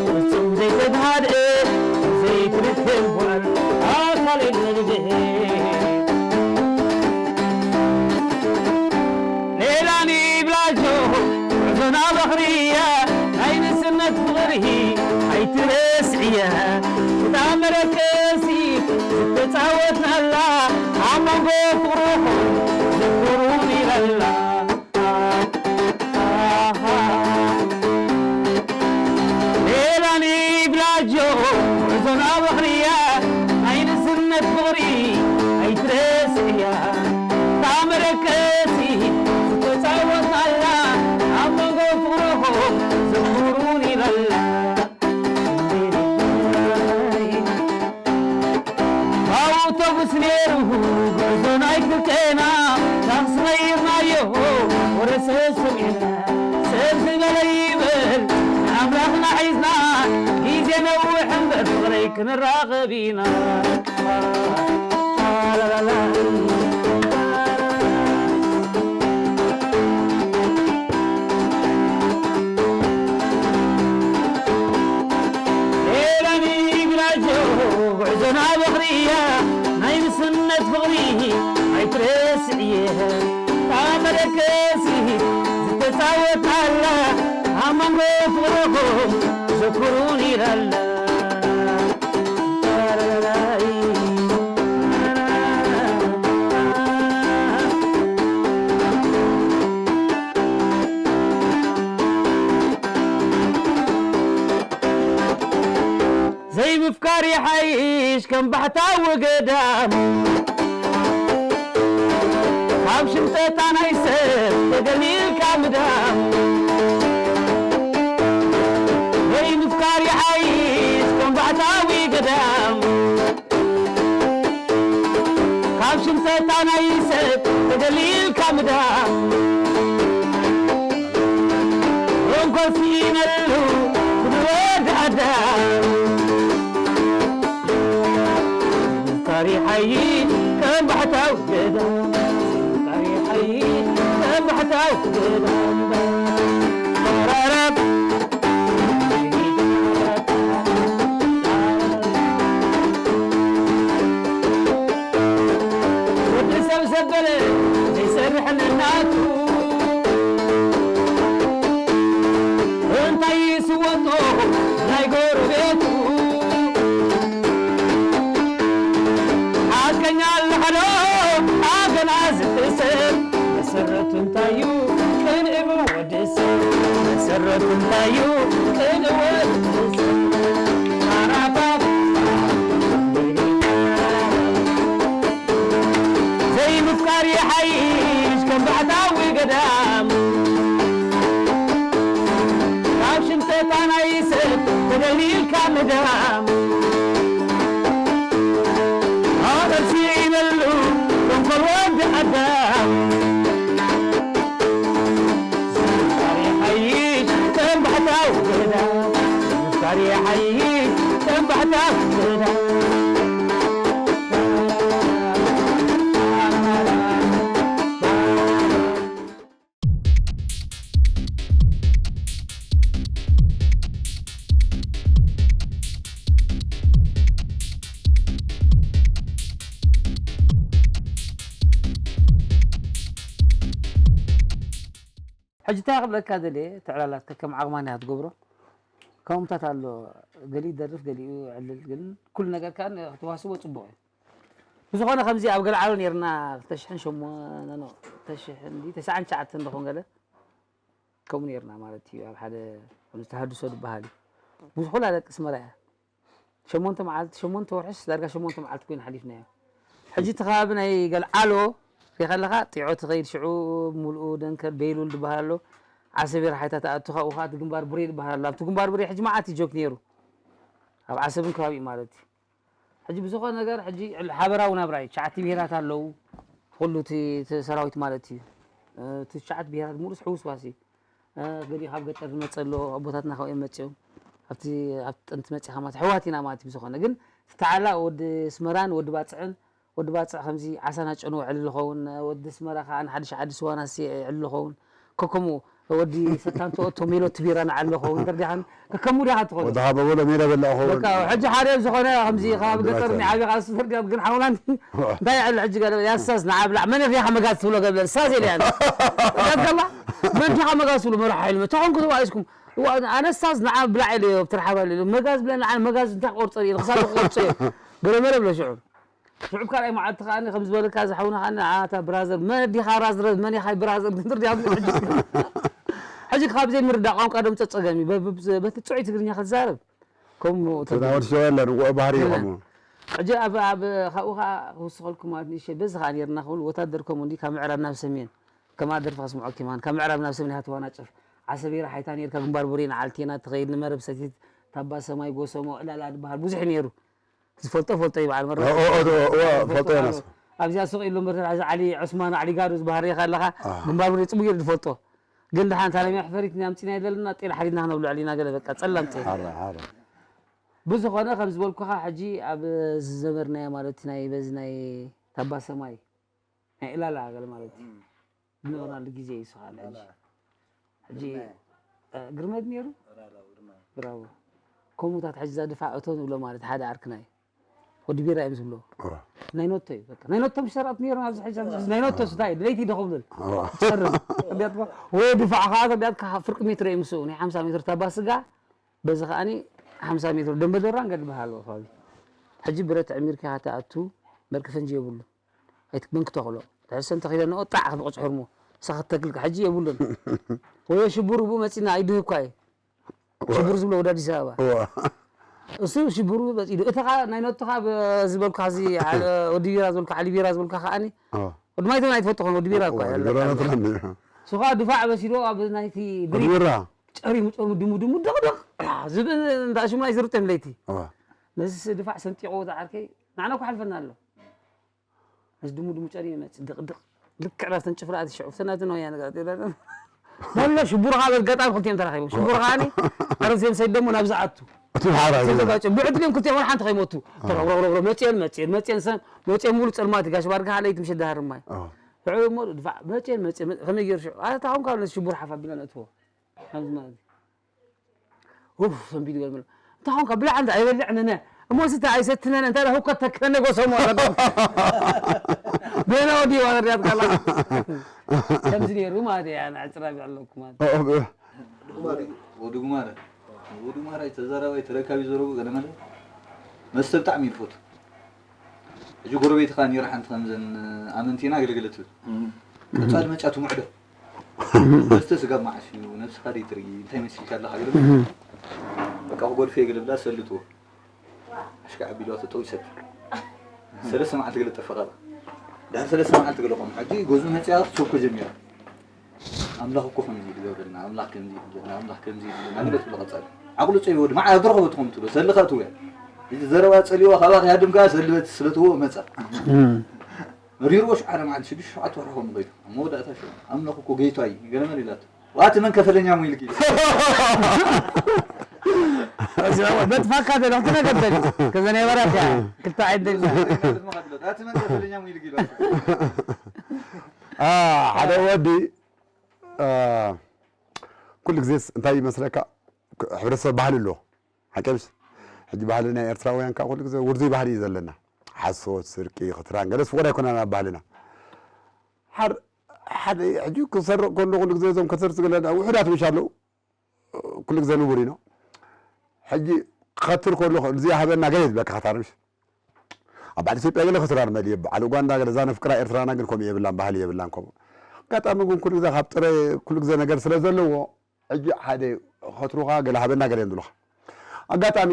ፍጹም ዘይተጋድአ ዘይትርከብ ጓል ኣካለይ ነድደ ሌላኒ ብላጆ ጉዕዞና በኽርያ ናይ ንስነት ፍቕርሂ ኣይትረስዕያ እታ መለከሲ ዝተጻወትናላ ኣብ መንጎ ፍቕርኹም ዘክሩኒ በላ ሌላኒ ብላጆ ጉዕዞና በኽርያ ናይ ንስነት ፍቕሪ ኣይትረስዕያ እታ መለከሲ ዝተጻወትናላ ኣብ መንጎ ፍቕርኹም ዘክሩኒ በላ ኣውቶቡስ ነይሩ ጉዕዞ ናይ ክልቴና ታክሲ ቀይርናዮ ወረሰ ሰሚዕና ሰብ ዝበለ ይበል፣ ንኣምላኽና ሒዝና፣ ግዜ ነውሕ እምበር ፍቕረይ ክንራኸብ ኢና። ሌላኒ ግራጆ ጉዕዞና በኽርያ ናይ ምስነት ፍቕሪ ኣይትረስዕየ። እታ መደቀሲ ዝተጻወታላ ኣብ መንጎ ፍቕርኹም ዘኩሩን ኢላላ። ዘይምፍቃር ይሓይሽ ከም ባሕታዊ ገዳም፣ ካብ ሽምጠታ ናይ ሰብ ተገሊልካ ምዳም። ዘይምፍቃር ይሓይሽ ከም ባሕታዊ ገዳም፣ ካብ ሽምጠታ ናይ ሰብ ተገሊልካ ምዳም። ሮንኮ ስኢነሉ ንወዲ ኣዳም። ታሪኸይ ከም ባሕታዊ ገዳም፣ ታሪኸይ ከም ባሕታዊ ገዳም። ወዲ ሰብ ዘበለ ዘይሰርሕ ነናቱ፣ እንታይ ይስወጦ ናይ ጎረቤቱ? ሓቀኛ ኣለኸዶ ኣገና ዝሕሰብ መሰረቱ እንታዩ? ቅንኢ ብወዲ ሰብ መሰረቱ እንታዩ? ቅንኢ ወዲ ሰብ። ዘይምፍቃር ይሓይሽ ከም ባሕታዊ ገዳም፣ ካብ ሽምጠታ ናይ ሰብ ተደሊልካ ምዳም። ኣቐልሲ ይበሉ ተንኮል ወዲ ኣዳም። ምፍቃር ይሓይሽ ከም ባሕታዊ ገዳም። ምፍቃር ይሓይሽ ከም ባሕታዊ ገዳም። ሕጂ እንታይ ክብለካ ደልየ፣ እቲ ዕላላት ከከም ዓቕማ እንዲኻ ትገብሮ። ከምኡታት ኣሎ፣ ገሊኡ ይደርፍ፣ ገሊኡ ይዕልል፣ ግን ኩሉ ነገር ከኣ ክትዋስቦ ጽቡቕ እዩ። ብዝኾነ ከምዚ ኣብ ገልዓሎ ኔርና ክልተ ሽሕን ሸሞንተን፣ ኖ፣ ክልተ ሽሕን ድዩ፣ ተስዓን ትሽዓተን ዶ ኾን ገለ ከምኡ ኔርና ማለት እዩ። ኣብ ሓደ ከምዚ ተሃድሶ ዝበሃል እዩ። ብዙሕ ኩላ ደቂ ኣስመራ እያ። ሸሞንተ መዓልቲ፣ ሸሞንተ ወርሕስ ዳርጋ ሸሞንተ መዓልቲ ኮይኑ ሓሊፍናዮ። ሕጂ እቲ ከባቢ ናይ ገልዓሎ ሪኢኻ ኣለኻ፣ ጢዖ ትኸይድ ሽዑ ምሉኡ ደንከል ቤይሉል ዝበሃል ኣሎ። ዓሰብ የርሓይታ ትኣቱ፣ ካብኡ ኸዓ እቲ ግንባር ቡሬ ዝበሃል ኣሎ። ኣብቲ ግንባር ቡሬ ሕጂ መዓት እዩ ጆክ ነይሩ። ኣብ ዓሰብን ከባቢኡ ማለት እዩ። ሕጂ ብዝኾነ ነገር ሕጂ ዕል-፣ ሓበራዊ ናብራ እዩ። ትሽዓተ ብሄራት ኣለዉ። ኩሉ እቲ፣ እቲ ሰራዊት ማለት እዩ። እ፣ እቲ ትሽዓተ ብሄራት ሙሉእ ሕውስዋስ እዩ። እ፣ ገሊኡ ካብ ገጠር ዝመጸ ኣሎ፣ ኣቦታትና ካብኡ እዮም መጺኦም። ኣብቲ፣ ኣብ ጥንቲ መጺኻ ማለት ኣሕዋት ኢና ማለት እዩ። ብዝኾነ ግን እቲ ተዓላ ወዲ ኣስመራን ወዲ ባጽዕን፣ ወዲ ባጽዕ ከምዚ ዓሳና ጨንዎ ዕልል ዝኸውን፣ ወዲ ኣስመራ ከኣ ንሓድሽ ዓዲ ስዋናሲ ዕልል ዝኸውን። ከከምኡ ወዲ ሰታንቶ ኦቶ ሜሎቲ ቢራ ንዓሊ ኸውን። ተርዲኻን ከከምኡ ዲኻ ትኾኑ። ወዲ ሃበ በሎ ሜዳ በላእ ኸውን። በቃ፣ ሕጂ ሓደ ዝኾነ ከምዚ ካብ ገጠር ንዓቢ ካብ ሱፐር ዲኻ ግን ሓውናን እንታይ ይዕል ሕጂ ገለ ያሳስ ንዓ ብላዕ መን ዲኻ መጋዝ ትብሎ ገለ ሳስ ኢለ ያለ። መጋዝ ገላ መን ዲኻ መጋዝ ትብሎ መራሕ ሓይሉ ተኾንኩ ተባኢስኩም። ዋ-፣ ኣነሳስ ንዓ ብላዕ ኢለ ትርሓባ ኢለ መጋዝ ብለ ንዓ መጋዝ እንታይ ቆርጸ ኢለ ክሳብ ቆርጸ ገለ መለ ብለ ሽዑ። ሽዑ ካልኣይ መዓልቲ ከኣ ከም ዝበለካ ዝሓውና ከኣ ኣታ ብራዘር መን ዲኻ ራዝረዝ መን ኢኻ ብራዘር ድንድር ዲኻ ሕጂ። ሕጂ ካብ ዘይምርዳእ ቋንቋ ደም ጸጸገም እዩ። በ-፣ በ-፣ በቲ ጽዑይ ትግርኛ ክትዛረብ ከምኡ እቲ ናይ ወዲ ሸዋ የለን፣ ውዑይ ባህሪ እዩ የለን። ከምኡ። ሕጂ ኣብ፣ ኣብ፣ ካብኡ ኸዓ ክውስኸልኩም ማለት ንእሽተይ፣ በዚ ኸዓ ኔርና ክብል ወታደር ከምኡ እንዲ ካብ ምዕራብ ናብ ሰሜን፣ ከማ ደርፊ ከስምዖኪ ማን፣ ካብ ምዕራብ ናብ ሰሜን ኢኻ ትዋናጨፍ። ዓሰብ የርሓይታ ኔርካ፣ ግንባር ቡሬ ንዓልቴና ትኸይድ፣ ንመረብ ሰቲት፣ ታባ ሰማይ፣ ጎሰሞ፣ ዕላላ ዝበሃል ብዙሕ ኔሩ። ዝፈልጦ ፈልጦ እዩ በዓል መረብ። ኦ፣ ኦ፣ ኦ፣ ኦ፣ ኦ፣ ፈልጦ ፈልጦ ዮናስ። ኣብዚኣ ሱቕ ኢሉ እምበር፣ ተታሕዚ ዓሊ ዑስማን፣ ዓሊ ጋዶ ዝበሃል ርኢኻ ኣለኻ? ኣዎ። ግንባር ብሬ ጽቡቕ ገይሩ ዝፈልጦ። ግን ደሓን እታ ናይ መሕፈሪት ኢና ኣምጺና ዘለና፣ ጤል ሓሪድና ክነብልዐሉ ኢና፣ ገለ በቃ ጸላም ጤል። ሓራ፣ ሓራ። ብዝኾነ ከም ዝበልኩኻ፣ ሕጂ ኣብ ዝዘመርናዮ ማለት ናይ በዚ ናይ ታባ ሰማይ ናይ ዕላላ ገለ ማለት እዩ። እም። ዝነበርናሉ ግዜ እዩ፣ ንሱ ኸኣ ሕጂ። ዕላላ። ሕጂ፣ ግርማይ። እ፣ ግርማይ ድዩ ነይሩ? ዕላላ፣ ግርማይ። ብራቮ። ከምኡታት ሕጂ እዛ ድፋዕ እቶ ንብሎ ማለት ሓደ ዓርክና እዩ። ወዲ ቢራ እዮም ዝብሎ። እዋ። ናይ ኖቶ እዩ፣ በቃ። ናይ ኖቶ ምሽ ሰራእቲ ነይሮም ኣብዚ ሕጂ፣ ኣብዚ ናይ ኖቶ ስታይ፣ ለይቲ ዶ ክብሉን? እዋ። ትሰርም። ተቢያትካ፣ ወይ ድፋዕ ኸኣ ተቢያትካ ፍርቂ ሜትሮ እዩ ምስኡ። ናይ ሓምሳ ሜትሮ ታባ ስጋ፣ በዚ ኸኣኒ ሓምሳ ሜትሮ ደንበ ዶራን ገድሊ በሃል ከባቢ። ሕጂ ብረት ዕሚርካ ትኣቱ፣ በርቂ ፈንጂ የብሉ። ኣይትመን ክተኽሎ። ትሕሰ እንተኺደ ንኦ ጣዕ ክብቕጭ ሕርሙ። ሰኸት ተክልካ ሕጂ የብሉን። ወይ ሽቡር ብኡ መጺና ኣይድህኳ እዩ። ሽቡር ዝብሎ ወደ ኣዲስ ኣበባ። እዋ። እሱ ሽቡር መጺኡ። እቲ ኸኣ ናይ ኖቱ ኸኣ ብ-፣ ዝበልኩኻ እዚ ዓ-፣ ወዲ ቢራ ዝበልኩኻ፣ ዓሊ ቢራ ዝበልኩኻ ኸኣኒ። እዋ። ወዲ ማይቶም ኣይትፈትኾን፣ ወዲ ቢራ እኮ እዋ፣ ያለ ቢራ ቃል። ናትና እንዲ። እሱ ኸኣ ድፋዕ በሲዶ ኣብ ናይቲ ወዲ ብሪክ ቢራ። ጨሪሙ፣ ጨሪሙ፣ ድሙ፣ ድሙ፣ ድቕ፣ ድቕ። ዝብል እንዳ ሽሙ ኣይዝርጥም ለይቲ። እዋ። ነዚ ድፋዕ ሰንጢቑ ዝዓርከይ፣ ንዓና እኮ ሓልፈና ኣሎ። ምስ ድሙ ድሙ ጨሪሙ ይመጽእ፣ ድቕድቕ። ልክዕ ናብተን ጭፍራ ኣቲ ሽዑ፣ ፍተናትን ወያነ ጋር ትብለን። ወላ ሽቡርኻ በጋጣሚ ክልቲኦም ተራኺቦም። ሽቡርኻ ኣኒ፣ ኣረብ ዜም ሰይድ ደሞ ናብዚ ኣቱ። እቲ ሓራ ዜም ይብላ። ተጋጨ። ብዕድል እዮም ክልቲኦም ወላ ሓንቲ ከይሞቱ። ኣዎ። ተረብረብረብረ፣ መጽየን፣ መጽየን፣ መጽየን፣ ሰ-፣ መጽየን ሙሉ ጸልማት ጋሽ ባርጋ ለይቲ ምሸት ዳሃር ማይ። ኣዎ። ሽዑ እሞ ድፋዕ፣ መጽየን፣ መጽየን፣ መጽየን፣ ከመይ ገይሩ ሽዑ? ኣታ ታኹም ካብ ነዚ ሽቡር ሓፍ ኣቢልና ነእትዎ። ከምዚ ማለት እዩ። ኡፍ፣ ሰንቢድ ይገርም። እንታይ ኾንካ? ብላዕ እንዳ ኣይበልዕ ነነ። እሞ ስተ ኣይሰትነን፣ እንታይ ደኣ ህውከት ተክለነ ጎሰሞ ኣለኩም። ቤና ወዲ ዋርያት ካላ። ከምዚ ነይሩ ማለት እያ፣ ኣነ ዕጽራ ኣለኩ ማለት። ኦ፣ ኦ፣ ኦ። ወዲ ጉማረ። ወዲ ጉማረ ተዛራባይ ተረካቢ ዘረቡ ገለ መለ። መስተ ብጣዕሚ ይፈቱ። ሕጂ ጎረቤትኻ ነይራ ሓንቲ ከምዘን ኣመንቲ ኢና ገለገለ ትብል። እም። ቀጻሊ መጫ ትምዕዶ። መስተ ስጋብ መዓስ እዩ? ነብስኻ ደይትርኢ? እንታይ መሲልካ ኣለኻ? ገለ እም። በቃ ክጎድፈ ገለ ብላ ሰልጥዎ። ኣሽካዕ ቢልዋ ተጠው ይሰድ። ሰለስተ መዓልቲ ገለ ጠፈቐ። ድሕሪ ሰለስተ መዓልቲ ገለ ኾኑ። ሕጂ ገዝኡ መጺኣ ክትሰብኮ ጀሚራ። ኣምላኽ እኮ ከምዚ ይገብረልና፣ ኣምላኽ ከምዚ ይገብረልና፣ ኣምላኽ ከምዚ ይገብረልና፣ ገለ ትብሎ ቀጻሊ። ዓቕሉ ጸይዎ ድማ፣ ኣብ ዝረኸበቶ ከም ትብሎ፣ ሰልኻ ትውያ። እዚ ዘረባ ጸሊዋ፣ ካባኻ ያድም ከኣ ሰልበት ስለ ትዎ መጻ። እም። መሪርዎ ሸውዓተ መዓልቲ፣ ሽዱሽተ ሸውዓተ ወርሒ ከም ኸይዱ። ኣብ መወዳእታ ሽዑ፣ ኣምላኽ እኮ ጌታ እዩ፣ ገለ መለ ኢላቶ። ዋቲ መን ከፈለኛ ሞ ኢልኪ? በትፋካ ዘሎ፣ ክትነገር ደሊ። ከዘ ናይ በራትያ፣ ክልተ ዓይነት ደሊ። ኣቲ መን ከፈለኛ ሞ ኢልኪ ኢላቶ። አ፣ ሓደ ወዲ፣ አ፣ ኩሉ ግዜስ እንታይ ይመስለካ? ክ-፣ ሕብረተሰብ ባህሊ ኣለዎ። ሓቂ ምሽ? ሕጂ ባህሊ ናይ ኤርትራውያን ከኣ ኩሉ ግዜ ውርዙይ ባህሊ እዩ ዘለና። ሓሶት፣ ስርቂ፣ ክትራን፣ ገለስ ፍቑድ ኣይኮነን ኣብ ባህልና። ሓር-፣ ሓደ ሕጂ ክሰርቕ ከሎ ኩሉ ግዜ እዞም ከሰርስ ገለና ውሑዳት ምሽ ኣለዉ። ኩሉ ግዜ ንቡር እዩ ነው። ሕጂ ክኸትር ከሎ እዚ ሃበና ገለ ዝብለካ ከታር ምሽ? ኣብ በዓል ኢትዮጵያ ገለ ክትራን መል ይብ-፣ በዓል ኡጋንዳ ገለ፣ እዛ ነፍቅራ ኤርትራና ግን ከምኡ የብላን፣ ባህሊ የብላን ከምኡ። ኣጋጣሚ ግን ኩሉ ግዜ ካብ ጥረ ኩሉ ግዜ ነገር ስለ ዘለዎ፣ ሕጂ ሓደ ኸትሩኻ ገለ ሃበና ገለ እዮም ዝብሉኻ። ኣጋጣሚ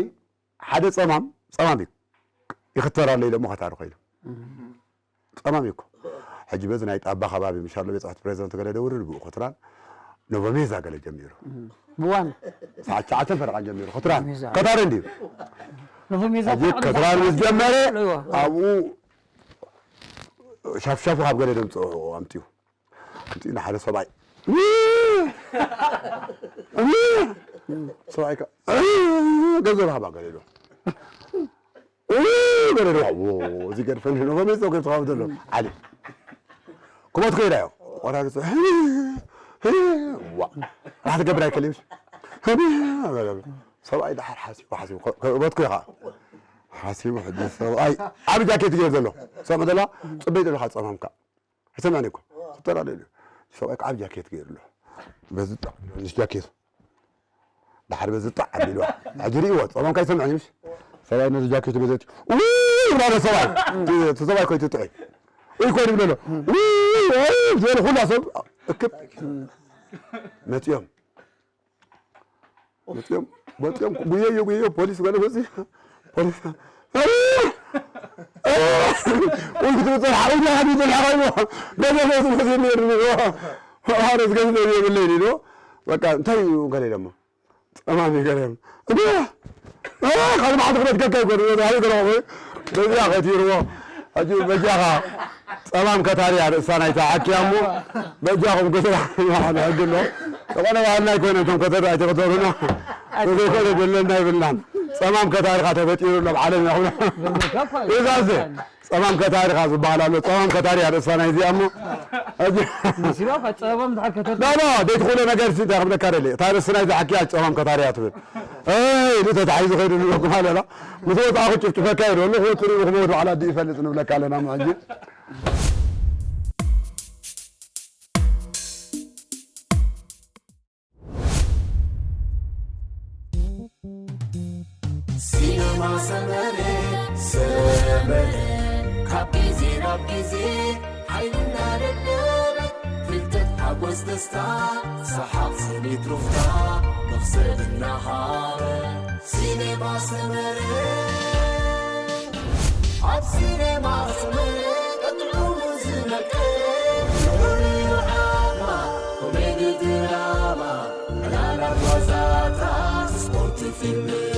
ሓደ ጸማም፣ ጸማም እዩ። ይኽተር ኣሎ ኢለ እሞ ኸታሪ ኸይዱ። እም። ጸማም እዩ እኮ። ሕጂ በዚ ናይ ጣባ ከባቢ ምሽ ኣሎ ቤት ጽሕፈት ፕሬዚደንት ገለ ደውርር ብኡ ኸትራን ኖቮ ሜዛ ገለ ጀሚሩ። እም። ብዋን። ሰዓት ትሽዓተ ፈረቓ ጀሚሩ ኸትራን። ኖቮ ሜዛ። ከታሪ እንድዩ። ኖቮ ሜዛ ሕጂ ፈረቓ ከትራን ምስ ጀመረ፣ ኣለዎ። ኣብኡ ሻፍሻፉ ካብ ገለ ደምጽኦ ኣምጺኡ። ኣምጺኡ ንሓደ ሰብኣይ። ሰብኣይ ከ-፣ ገንዘብ ሃባ ገለ ኢሉ። ገለ ኢሉ። ዎ፣ እዚ ገድፈኒ ነው። በመይቶ ገብተኻ ዘሎ። ዓሊ። ክሞት ከይዳ እዮ። ቆራርጹ። ዋ። ራህ ትገብር ኣይከልምሽ። ሰብኣይ ደሓር ሓሲቡ፣ ሓሲቡ። ከ-፣ ከእበትኩ ኢኻ። ሓሲቡ ሕጂ ሰብኣይ ዓቢ ጃኬት ገይሩ ዘሎ። ሰምዕ ዘላ፣ ጽበይ ዘለኻ ጸማምካ። ኣይሰምዕን እኮ። ክተላለዩ። ሰብኣይ ከዓ ጃኬት ገይሩ ኣሎ። በዚ ጣዕ፣ ምስ ጃኬቱ። ድሓር በዚ ጣዕ ኣቢልዋ። ሕጂ ርእይዎ፣ ጸማምካ ኣይሰምዕን እዩ፣ ምሽ? ሰብኣይ ነዚ ጃኬቱ በዚ፣ ው! ይብላ ኣሎ ሰብኣይ። እቲ፣ እቲ ሰብኣይ እኮ እዩ ጥዑይ። ውይ፣ ኮይኑ ይብሎ ኣሎ። ውይ፣ ውይ፣ ዝበሉ ኩላ ሰብ እክብ። መጺኦም። መጺኦም፣ መጺኦም፣ ጉየዮ፣ ጉየዮ፣ ፖሊስ ገለ መጺ፣ ፖሊስ፣ "ውይ፣ ክትብጽሕ፣ ሓውና፣ ሓውና፣ ሓውና፣ ገለ መጺ፣ መጺ፣ ነይሩ፣ ነይሩ፣ ሓረስ ገንዘብ የብለይን" ኢሉ፣ በቃ፣ እንታይ እዩ ገለ ኢሎሞ? ጸማሚ ገለ እዮም። እንዴ! አ፣ ካልእ መዓልቲ ክነትከካ ይኮን፣ ወደ ሃይ ገለ ወይ፣ በዚያ ከቲርዎ። ሕጂ በጃኻ ጸማም ከታርያ ርእሳ ናይታ ሓኪያ እሞ በጃኹም ከተራ ሕጊ ኣሎ። ዝኾነ ባህልና ኣይኮነ እቶም ከተራ ኣይተኸተሉና ዘይኮነ ዘለና ይብልናን። ጸማም ከታሪኻ ተፈጢሩ ኣሎ ኣብ ዓለም ይኹን። እዛዘ ጸማም ከታሪኻ ዝበሃል ኣሎ። ጸማም ከታርያ ርእሳ ናይ እዚኣ እሞ ሕጂ ጸበም ድሓር ከተር ዳሎ ደይትኽእሎ ነገር ሲ እንታይ ክብለካ ደሊ እታ ርእሲ ናይ ዝሓኪያ ጸማም ከታርያ ትብል። እይ ኢሉ ተታሒዙ ከይዱ ንብለኩም ኣለና። ምስ ወጣኹ ጭፍጭፈካ ይደሉ ክወጥሩ ክመዱ ዓላ ይፈልጥ ንብለካ ኣለና። ሕጂ ሲነማ ሰመረ ሰመረ ካብ ግዜ ናብ ግዜ ሓይልና ደደበ ፍልጠት ሓጎስ ደስታ ሰሓቕ ስኒት ሩፍታ መኽሰብ እናሃረ ሲነማ ሰመረ ኣብ ሲነማ ሰመረ ቀጥዑ ዝመቀረ ፍሉይ ዓማ ኮሜዲ ድራማ ዕላላት ዋዛታት ስፖርት ፊልም